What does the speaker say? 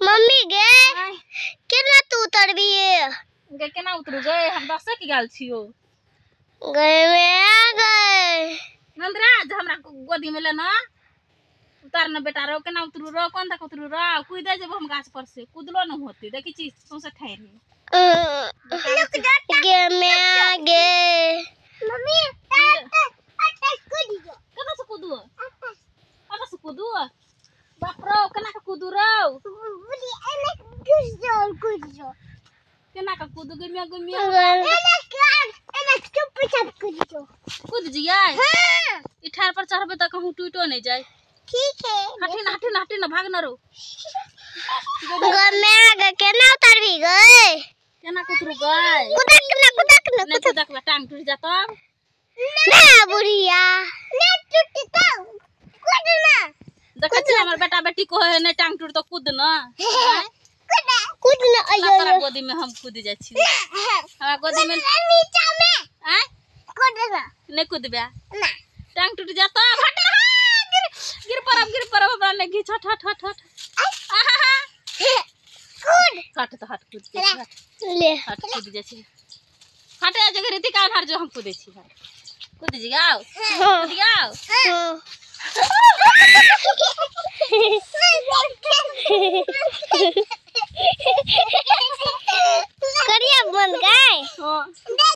Mummy गे केना तू उतरबी गे? केना उतरू गे? हम दसे के गेल छियो गे में गए। नंदराज हमरा गोदी में लेना उतार न बेटा रो, केना उतरू रो? कोन तक उतरू रो? कूदे जेबो हम गाछ पर से, कूदलो न होती। देखी छी सौंसे ठाइर गे में गे। मम्मी कूद जो। केना से कूदू? केना से कूदू? बाप रो, केना के कूदू रो? बुढ़ी एने घुस जो, कूद जो। केना के कूदू गे मिया गे मिया? एने चुपचाप कूद जो। कूद जियै? हां। ई ठार पर चढ़बे त कहूं टूटो नहीं जाए। ठीक है। हटी न, हटी न, हटी न, भाग न रो। गे में गे केना उतरबी गे? केना उतरू गे? कुदक न, कुदक न। नहीं कुदक बा, टांग टूट जात। ना बुढ़िया ना टूटी तो कूद ना। देखै छी हमर बेटा बेटी को है नहीं टांग टूट तो कूद न। कूद कूद न। अयो तोरा गोदी में हम कूद जाइ छी। हमरा गोदी में नीचा में आय कूद ना। नहीं कूदबे ना, टांग टूट जात। हट, गिर गिर परब, गिर परब, हमरा नहीं घिच। हट हट हट हट। कूद। हट तो हट, कूद जाइ छी। हट ले हट, कूद जाइ छी। हट जगह रीतिका हट जो, हम कूदै छी। हट कूद जाओ, कूद जाओ। करिया बन गए। हाँ।